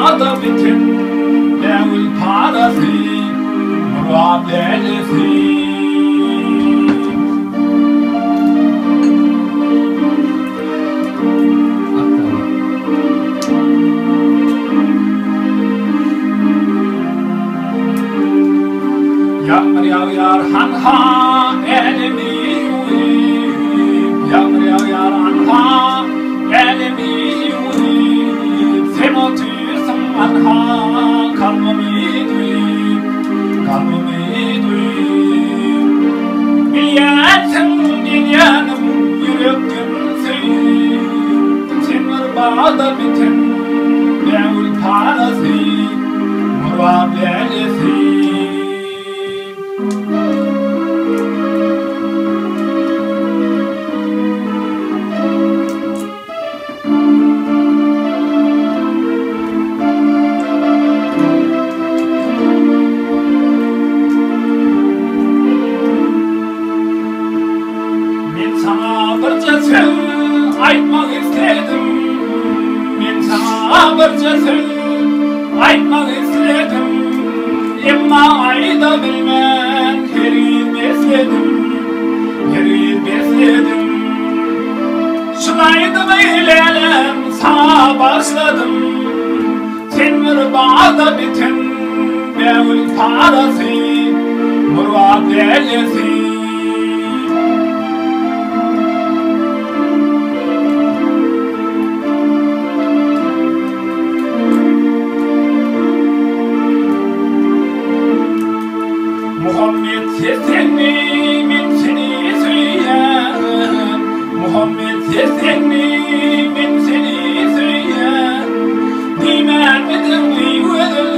bagda biten bägül parasy, murgap lälesi. Ýagmyr ýagýar hanha älemi ýuwup, Ýagmyr ýagýar anha älemi ýuwup, Sen otyrsyň anha kalbymy duýup, Kalbymy duýup. Bilýänsiň gelýänim ýürekden söýüp, Sen bir bagda biten bägül parasy. Murgap lälesi. Men saňa birje söz aýtmak isledim. Men saňa birje söz aýtmak isledim. Emma aýda bilmän hergiz besledim. Hergiz besledim. Şul aýdymy lälem saňa bagyşladym. Sen bir bagda biten bägül parasy, murgap lälesi. Muhammet seslendi, men seni söýýän. Muhammet seslendi, men seni söýýän. Diýmänmidiň eý gözel,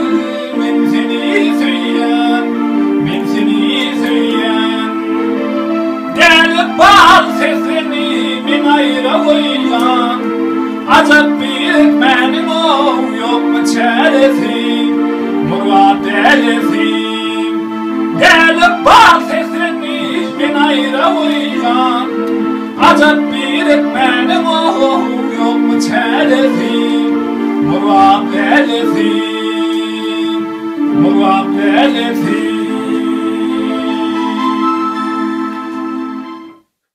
men seni söýýän, men seni söýýän. Däli bal seslendi, men aýra goýýan. Ajap birikmäniň ow ýokmy çäresi, Murgap dälesi. Däli bal seslendi, men aýra goýýan. Ajap birikmäniň ow ýokmy çäresi.